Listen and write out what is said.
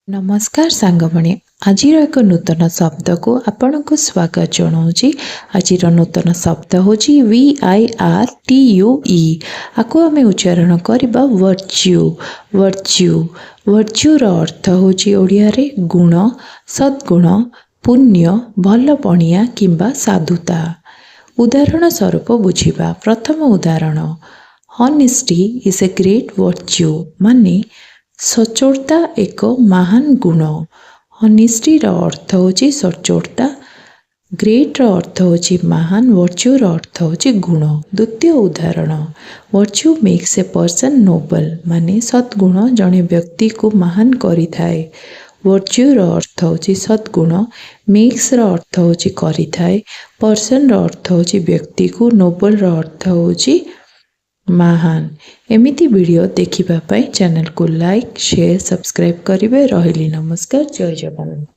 ନମସ୍କାର ସାଙ୍ଗମାନେ, ଆଜିର ଏକ ନୂତନ ଶବ୍ଦକୁ ଆପଣଙ୍କୁ ସ୍ୱାଗତ ଜଣାଉଛି। ଆଜିର ନୂତନ ଶବ୍ଦ ହେଉଛି VIRTUE। ଆକୁ ଆମେ ଉଚ୍ଚାରଣ କରିବା ଭର୍ଚ୍ୟୁ। ଭର୍ଚ୍ୟୁ। ଭର୍ଚ୍ୟୁର ଅର୍ଥ ହେଉଛି ଓଡ଼ିଆରେ ଗୁଣ, ସଦ୍ଗୁଣ, ପୁଣ୍ୟ, ଭଲପଣିଆ କିମ୍ବା ସାଧୁତା। ଉଦାହରଣ ସ୍ୱରୂପ ବୁଝିବା। ପ୍ରଥମ ଉଦାହରଣ, "Honesty is a great virtue", ମାନେ ସଚ୍ଚୋଟତା ଏକ ମହାନ ଗୁଣ। ହନେଷ୍ଟିର ଅର୍ଥ ହେଉଛି ସଚ୍ଚୋଟତା, ଗ୍ରେଟ୍ର ଅର୍ଥ ହେଉଛି ମହାନ, ଭର୍ଚ୍ୟୁର ଅର୍ଥ ହେଉଛି ଗୁଣ। ଦ୍ୱିତୀୟ ଉଦାହରଣ, "Virtue makes a person noble", ମାନେ ସଦ୍ଗୁଣ ଜଣେ ବ୍ୟକ୍ତିକୁ ମହାନ କରିଥାଏ। ଭର୍ଚ୍ୟୁର ଅର୍ଥ ହେଉଛି ସଦ୍ଗୁଣ, ମେକ୍ସର ଅର୍ଥ ହେଉଛି କରିଥାଏ, ପର୍ସନର ଅର୍ଥ ହେଉଛି ବ୍ୟକ୍ତିକୁ, ନୋବଲର ଅର୍ଥ ହେଉଛି ମହାନ। ଏମିତି ଭିଡ଼ିଓ ଦେଖିବା ପାଇଁ ଚ୍ୟାନେଲକୁ ଲାଇକ୍, ସେୟାର, ସବସ୍କ୍ରାଇବ୍ କରିବେ। ରହିଲି, ନମସ୍କାର, ଜୟ ଜଗନ୍ନାଥ।